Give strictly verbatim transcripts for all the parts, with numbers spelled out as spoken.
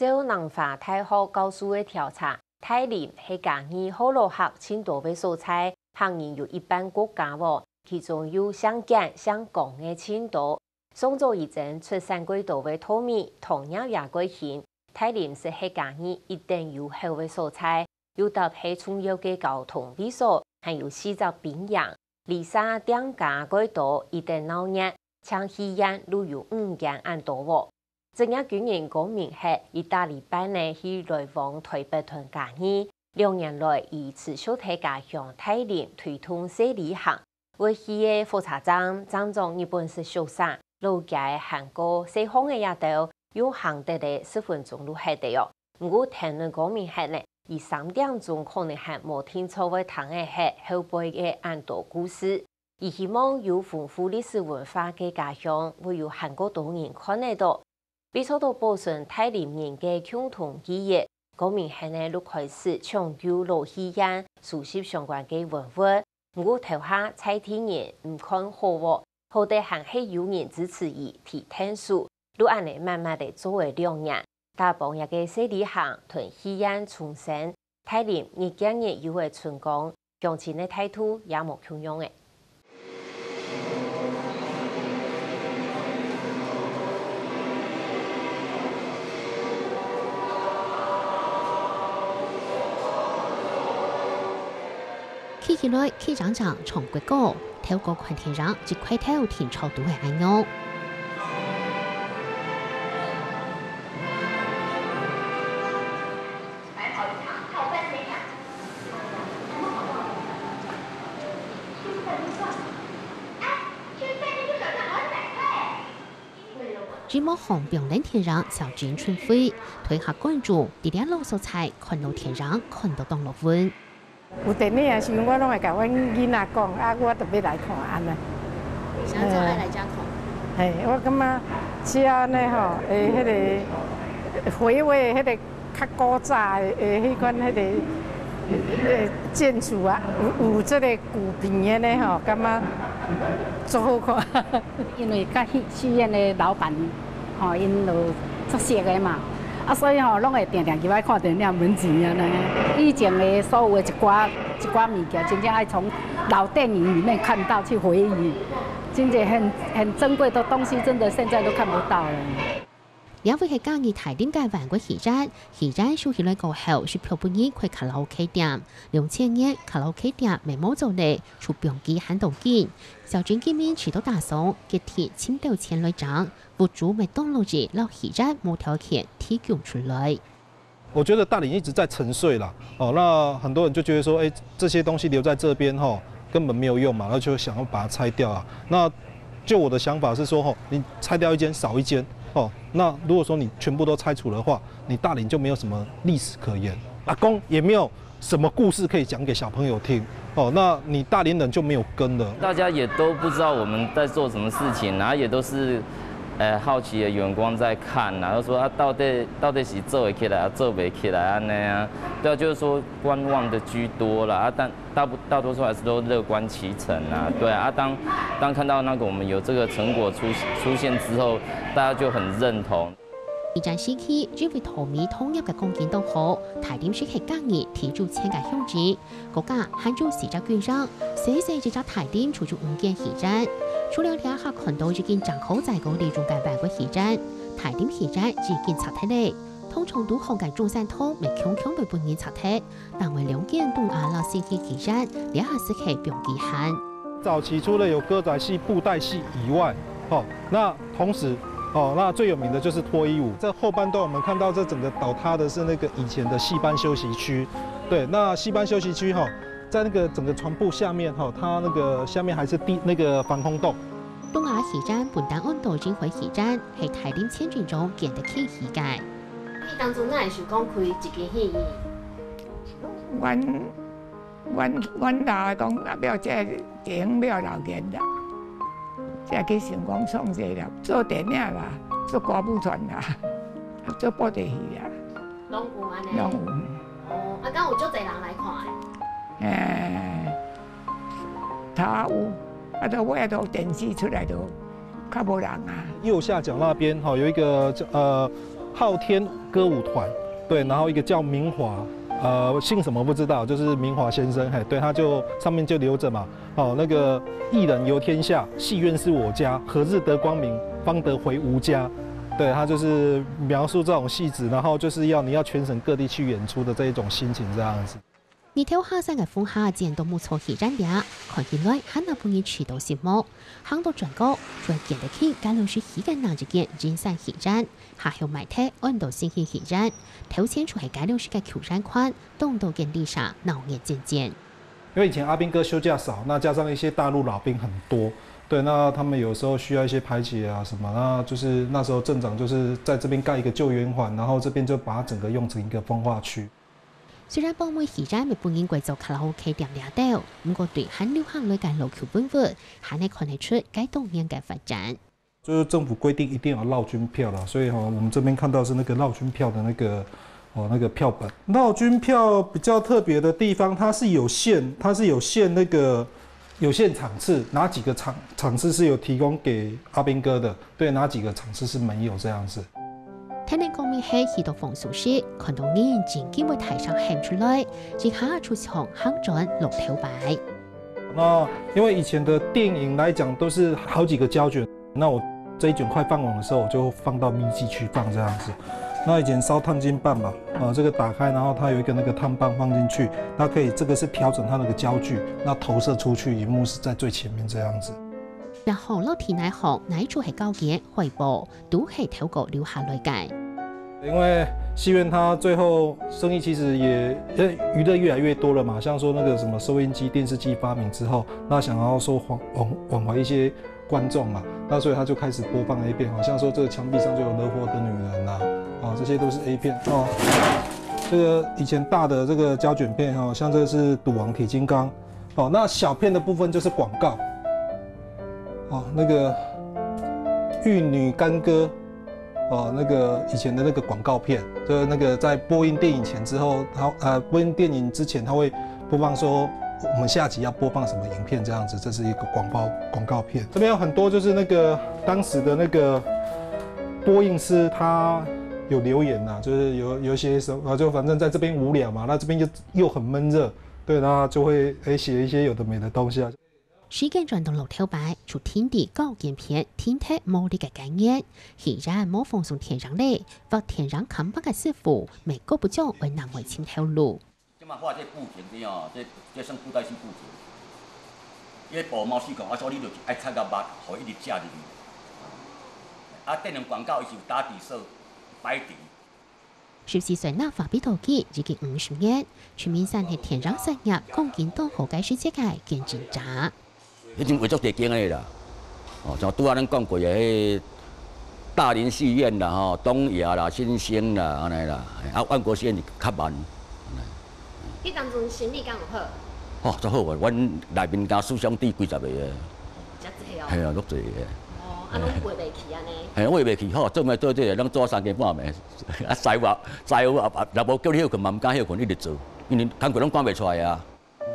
照南華大學教授个調查，大林係嘉義河洛客盡多个所在，客人有一半過加喔，其中有姓簡、姓江个盡多。上早以前出產過多个稻米、糖業也蓋興，大林斯係嘉義一等友好个所在，又搭係重要个交通位所，還有四隻兵營，旅社店家蓋多，一等鬧熱，淨戲院就有五間恁多喔。 職業軍人江明哲一搭一半仔去來往臺北同嘉義，兩年來佢持續在家鄉大林推動細旅行。會去个火車站，站長日本式宿舍，老街還過細巷仔這兜，用行得个十分鐘就係得喔。毋過聽論江明哲呢，佢三點鐘可能還無定著會聽个係後背个恁多故事。 佢希望有豐富歷史文化个家鄉，會有還過多人看得著。為著保存大林人个共同記憶，江明哲呢就開始搶救老戲院，收集相關个文物。毋過頭下在地人毋看好喔，好得還係有人支持佢提𢯭手，就恁仔慢慢仔做仔兩年，打幫這个細旅行同戲院重生，大林日見日有个春光， 鄉親个態度也無共樣仔。企起來，企正正，唱國歌，頭過看電影，一塊頭定著都係恁樣。 一目看放冷電影，小金春輝，推客觀眾佇這老所在看老電影，看到當樂分。有電影个時陣，我攏會共阮囡仔講，啊，我特別來看，恁呢。想做愛來遮看。嘿，我感覺遮呢吼，會彼个回味彼个 較古早的，誒，彼款彼个，呃，建築啊，有，有這个舊邊的呢吼，感覺足好看。因為佮戲，戲院的老闆，吼，𪜶就足熟的嘛，啊，所以吼，攏會定定入來看電影門前按呢。以前的所有的一寡，一寡物件，真正愛從老電影裡面看到去回憶，真正很，很珍貴的東西，真的現在都看不到了。 這位係嘉義大林个萬國戲院，戲院收起來過後，係票分人開卡拉OK店。兩千年卡拉OK店乜無做咧，就放佢喊到今。小金今年試著打爽，決定尋兜錢來整，屋主乜當樂意摎戲院無條件提供出來。 我覺得大林一直在沉睡啦，哦，那很多人就覺得說，哎，這些東西留在這邊吼，根本沒有用嘛，然後就想要把它拆掉啊。那就我的想法是說，吼，你拆掉一間少一間，哦，那如果說你全部都拆除的話，你大林就沒有什麼歷史可言，阿公也沒有什麼故事可以講給小朋友聽，哦，那你大林人就沒有根了。大家也都不知道我們在做什麼事情，然後也都是，呃，好奇的眼光在看，然後說啊，到底到底是做得起來，啊，做不起來，按呢啊，對啊，就是說觀望的居多啦，啊，但大部大多数還是都樂觀其成啊，對啊，啊，當當看到那個我們有這個成果出出現之後，大家就很認同。 二戰時期，因為稻米糖業个光景當好，大林市係嘉義第九千个鄉鎮，國家還有四隻軍營，細細一隻大林就有五間戲院。除了這下看到已經整好在个利用个萬國戲院，大林戲院已經拆忒咧。通常堵好个中山堂乜強強會分人拆忒，另外兩間東亞摎新興戲院，這下斯係放佢閒。 早期除了有歌仔戲、布袋戲以外，哦，那同時，哦，那最有名的就是脱衣舞。在後半段我們看到這整個倒塌的是那個以前的戲班休息區。對，那戲班休息區哈，在那個整個床鋪下面哈，它那個下面還是地那個防空洞。東亞戲院本旦安到仁和戲院，係大林前鎮中建得起起个。你當初哪會想講開一間戲院？阮 阮阮老的講，若了這電影了鬧熱啦，才去想講創啥啦，做電影啦，做歌舞團啦，做布袋戲啦，攏有安尼。攏有。哦，啊，敢有足濟人來看的？誒，頭仔有，啊，到尾仔都電視出來都較無人啊。右下角那邊哈有一個呃昊天歌舞团，对，然后一个叫明华，呃，姓什么不知道，就是明华先生，嘿，对，他就上面就留着嘛，哦，那个艺人游天下，戏院是我家，何日得光明，方得回吾家。对，他就是描述这种戏子，然后就是要你要全省各地去演出的这一种心情，这样子。日頭下山个風下，剪到木造戲院裡，看起來還能分人試到心目。行到轉角，就會見得起該老師起个那一間金山戲院，下後賣忒安到新興戲院。頭前就係該老師个舊院款，當多間旅社鬧熱煎煎。因为以前阿兵哥休假少，那加上一些大陆老兵很多，对，那他们有时候需要一些排解啊什么，那就是那时候镇长就是在这边盖一个旧圆环，然后这边就把它整个用成一个风化区。虽然寶貝戲院也分人改做卡拉OK店這兜，毋過對還流行來个老舊文物，還係看得出該當年个發展。就是政府规定一定要勞軍票啦，所以哈，我们这边看到是那个劳军票的那个，哦，那个票本。劳军票比较特别的地方，它是有限，它是有限那个有限场次，哪几个场场次是有提供给阿兵哥的，对，哪几个场次是没有这样子。天然光明係去到放鬆時，看到人真緊會大聲喊出來，一下就像行轉樂透牌。那因为以前的电影来讲都是好几个胶卷，那我这一卷快放完的时候，我就放到咪记去放这样子。那以前烧烫金棒嘛，啊，这个打开，然后它有一个那个烫棒放进去，它可以这个是调整它那个焦距，那投射出去，荧幕是在最前面这样子。然後落地哪行，哪一處係膠卷、海報，都係透過留下來个。因为戏院它最后生意其实也，呃，娱乐越来越多了嘛，像说那个什么收音机、电视机发明之后，那想要说挽，挽，挽回一些观众嘛，那所以他就开始播放 A 片，好像说这个墙壁上就有惹火的女人啊，啊，这些都是 A 片哦。这个以前大的这个胶卷片哈，像这个是赌王铁金刚，哦，那小片的部分就是广告，哦，那个玉女干戈，哦，那个以前的那个广告片，就是那个在播映电影前之后，他，呃，播映电影之前，他会播放说我们下集要播放什么影片这样子，这是一个广告广告片。这边有很多就是那个当时的那个播映师他有留言呐、就是有有一些什么，就反正在这边无聊嘛，那这边又又很闷热，对，那就会诶写一些有的没的东西啊。時間轉到樂透牌，就停在膠卷片停忒無力个概念，戲院無放送電影咧，畫電影看板个師傅，美國部長會難為尋頭路。 這馬畫這布景，這哦，這，這算布袋戲布景。伊咧布毛細孔，啊，所以你就愛插甲密，予伊入寫入去。啊，電影廣告伊是有打底色、白底。十四歲拿畫筆到今已經五十年，徐明山係電影產業鋼筋當好个時節个見證者。 已經畫足濟間个啦。哦，像拄仔咱講過的，彼大林戲院啦，吼，東亞啦、新星啦，安尼啦，嘿，啊，萬國戲院是較慢。彼當陣生理敢有好？吼，足好啊！阮內面敢思想弟幾十个啊。遮濟哦。嘿啊，足濟个。哦，啊，攏畫袂去安尼。嘿，畫袂去，吼，做毋做做，咱做三更半暝，啊，師傅啊，師傅啊，若無叫你歇睏嘛，毋敢歇睏，一直做，因為工課攏趕袂出來啊。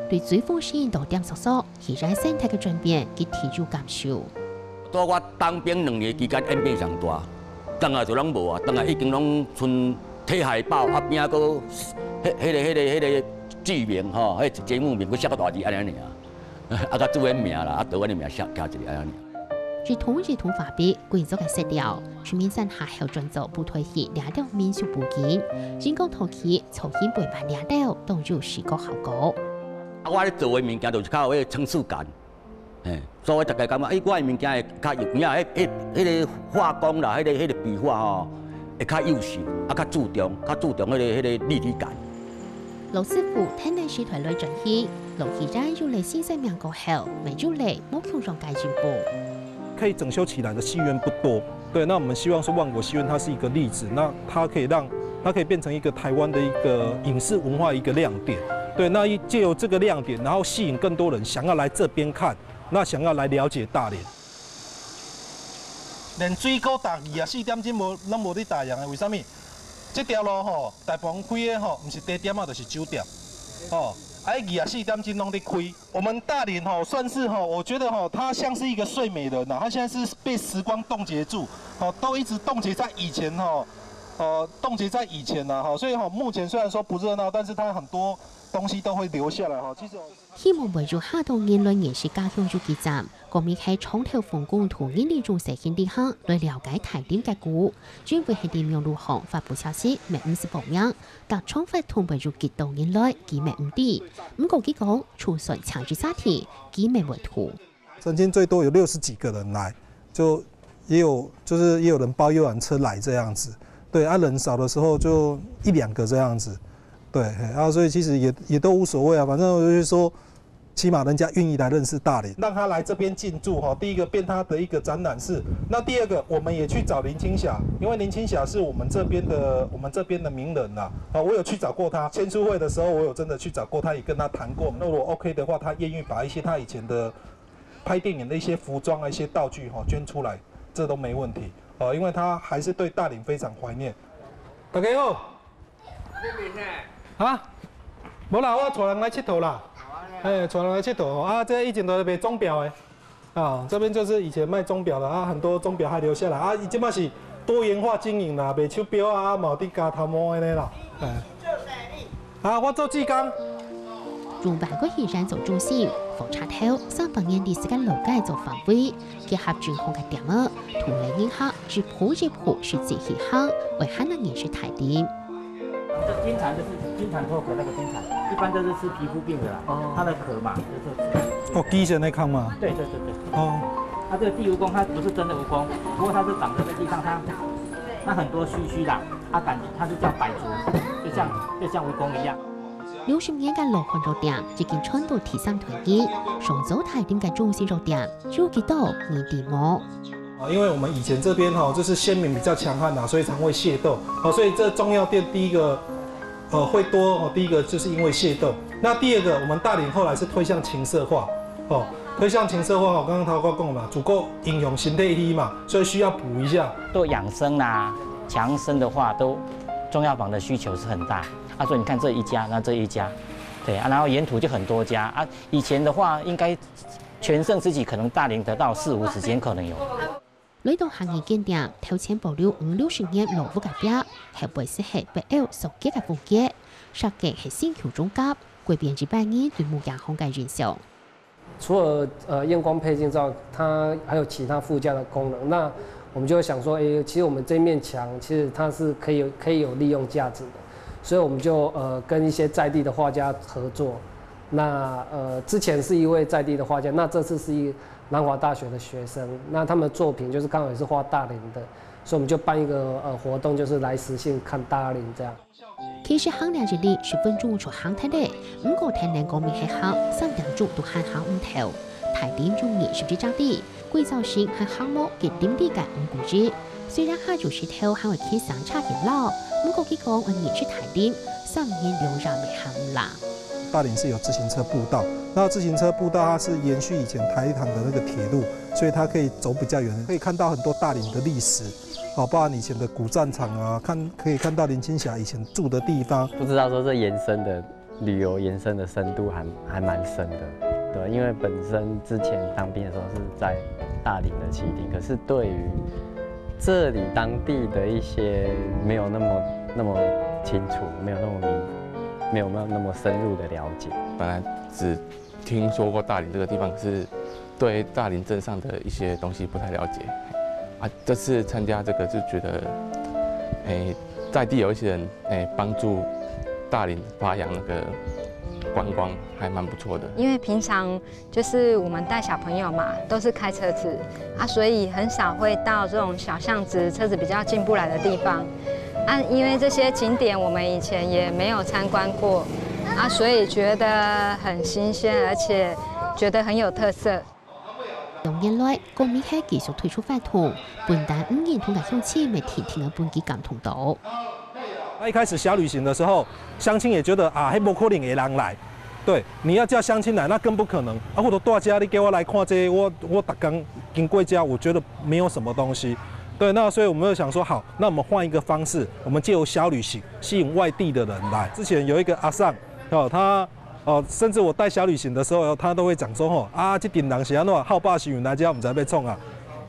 對追風眩到點索索，戲院生態个轉變，佢體有感受。在我當兵兩年期間，演變上大，當下就攏無啊，當下已經攏賰貼海報，啊邊仔閣彼，彼个，彼个，彼个劇名吼，彼節目名閣寫較大字安尼爾，啊，佮主演名啦，啊，導演的名寫加一个安尼爾。一桶一桶畫筆， 歸座个色調，徐明山下後轉做布袋戲這兜民俗布景，人工陶器、造型背板這兜，當有視覺效果。啊，我咧做的物件就是較有彼个層次感，嘿，所以大家感覺，欸，我的物件會較有影，彼，彼，彼个畫工啦，彼个，彼个筆畫吼，會較幼秀，啊，較注重，較注重彼个，彼个立體感。 老師傅跈等時代來轉型，老戲院有了新生命過後，乜有了無共樣个進步。可以整修起来的戲院不多，对，那我们希望说萬國戲院它是一个例子，那它可以让，它可以变成一个台湾的一个影视文化一个亮点，对，那藉由这个亮点，然后吸引更多人想要来这边看，那想要来了解大林。 連水果逐二啊四點鐘無，攏無咧打烊的，為啥物？這條路吼，大部分開的吼，毋是茶店啊，就是酒店，吼，啊，二啊四點鐘攏咧開。我們大林吼，算是吼，我覺得吼，它像是一個睡美人啊，它現在是被時光凍結住，吼，都一直凍結在以前吼，呃，冻结在以前呢，哈，所以哈，目前虽然说不热闹，但是它很多东西都会留下来哈。其实希望會有較多人來認識家鄉有幾站，講明係長透風公同人力中心行李行來了解大林个故，因為係在網路項發布消息，乜毋使報名，逐場活動會有幾多人來，佢乜毋知。毋過佢講，就算請一儕人，佢乜會吐。曾经最多有六十几个人来，就也有就是也有人包游览车来这样子。对啊，人少的时候就一两个这样子。对，嘿啊，所以其实也也都无所谓啊，反正我就是说，起码人家愿意来认识大林。让他来这边进驻哈，第一个变他的一个展览室，那第二个我们也去找林青霞，因为林青霞是我们这边的我们这边的名人啦。好，我有去找过他，签书会的时候我有真的去找过他，也跟他谈过。那如果 OK 的话，他愿意把一些他以前的拍电影的一些服装啊、一些道具哈捐出来，这都没问题。哦，因为他还是对大林非常怀念。大家好。啊？无啦，我带人来佚佗啦。哎，带人来佚佗哦。啊，这以前都是卖钟表的。啊，这边就是以前卖钟表的啊，很多钟表还留下来啊。伊这嘛是多元化经营啦，卖手表啊，嘛有啲加头毛安尼啦。哎。 啊，我做志工。用萬國戲院做中心，火車頭三百年歷史个老街做範圍，結合中風个店仔，同來人客一步一步實際去行，會還能認識大林。这金蟾就是金蟾脱壳那个金蟾，一般都是吃皮肤病的啦，它的壳嘛，就是哦，鸡神的康嘛。对对对对。哦，它这个地蜈蚣，它不是真的蜈蚣，不过它是长在地上，它它很多须须啦，它感觉它是叫百足，就像就像蜈蚣一样。六十年个老汉肉店已經賺到第三代人，上早大林个中式肉店，有幾多年地無？啊，因为我们以前这边哈，就是先民比较强悍呐，所以常会械斗。好，所以这中药店第一个，呃，会多哦，第一个就是因为械斗。那第二个，我们大林后来是推向情色化，哦，推向情色化，我刚刚头哥讲嘛，主顾影响身体嘛，所以需要补一下。都养生啦，强身的话，都中药房的需求是很大。啊，所以你看这一家，那这一家，对啊，然后沿途就很多家啊。以前的话，应该全盛时期可能大林得到四五十间可能有。來到客人間店，頭前保留五六十年老屋个壁，係會適合北歐設計个風格，設計係新舊中夾，改變一般人對木匠行个印象。除了呃验光配鏡之外，它还有其他附加的功能。那我们就会想说，诶，其实我们这面墙其实它是可以可以有利用价值的，所以我们就呃跟一些在地的画家合作。那呃之前是一位在地的画家，那这次是一南华大学的学生，那他们的作品就是刚好也是画大林的，所以我们就办一个呃活动，就是来实兴看大林这样。其實行這一里十分鐘就行忒咧，毋過天然光明係行三點鐘都還行毋透。大林有二十一隻里，歸造型還行無吉林里个五股一。雖然下晝時頭還會騎山車去尞，毋過佢講會認識大林，三年兩日也行毋啦。大林是有自行车步道，那自行车步道它是延续以前台糖的那个铁路，所以它可以走比较远，可以看到很多大林的历史。哦，包含以前的古战场啊，看可以看到林青霞以前住的地方。不知道说这延伸的旅游延伸的深度还还蛮深的，对，因为本身之前当兵的时候是在大林的旗亭，可是对于这里当地的一些没有那么那么清楚，没有那么明，没有那么那么深入的了解。本来只听说过大林这个地方，可是对大林镇上的一些东西不太了解。啊，这次参加这个就觉得，哎，在地有一些人，哎，帮助大林发扬那个观光，还蛮不错的。因为平常就是我们带小朋友嘛，都是开车子啊，所以很少会到这种小巷子，车子比较进不来的地方。啊，因为这些景点我们以前也没有参观过啊，所以觉得很新鲜，而且觉得很有特色。六年來，光明係繼續推出活動，分擔五人同个鄉親乜天天个分佢感動到。那一开始小旅行的时候，乡亲也觉得啊，迄无可能有人来。对，你要叫乡亲来，那更不可能。啊，或者大家你叫我来看这个，我我逐工经过家，我觉得没有什么东西。对，那所以我们就想说，好，那我们换一个方式，我们借由小旅行吸引外地的人来。之前有一个阿桑，哦，他哦，甚至我带小旅行的时候，他都会讲说，吼啊，这顶人是安怎好霸行云来家，我们才被冲啊。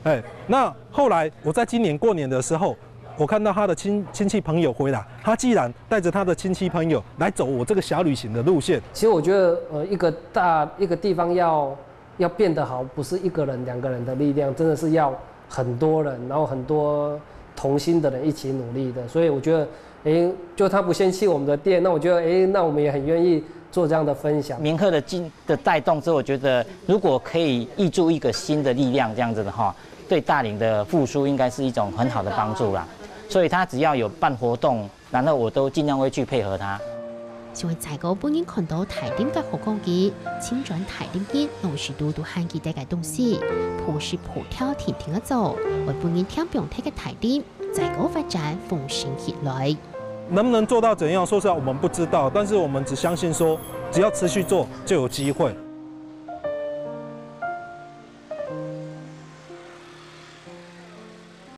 哎，那后来我在今年过年的时候，我看到他的亲亲戚朋友回来，他竟然带着他的亲戚朋友来走我这个小旅行的路线。其实我觉得，呃，一个大一个地方要要变得好，不是一个人、两个人的力量，真的是要很多人，然后很多同心的人一起努力的。所以我觉得，诶，就他不嫌弃我们的店，那我觉得，诶，那我们也很愿意做这样的分享。明赫的进的带动之后，我觉得如果可以挹注一个新的力量，这样子的话，对大林的复苏应该是一种很好的帮助啦。所以他只要有办活动，然后我都尽量会去配合他。想愛再過分人看到大林个好光景，青春大林人攏係堵堵還記得个東西，破事破跳定定个做，會分人添放忒个大林，再過發展豐盛起來。能不能做到怎样？说实话，我们不知道，但是我们只相信说，只要持续做，就有机会。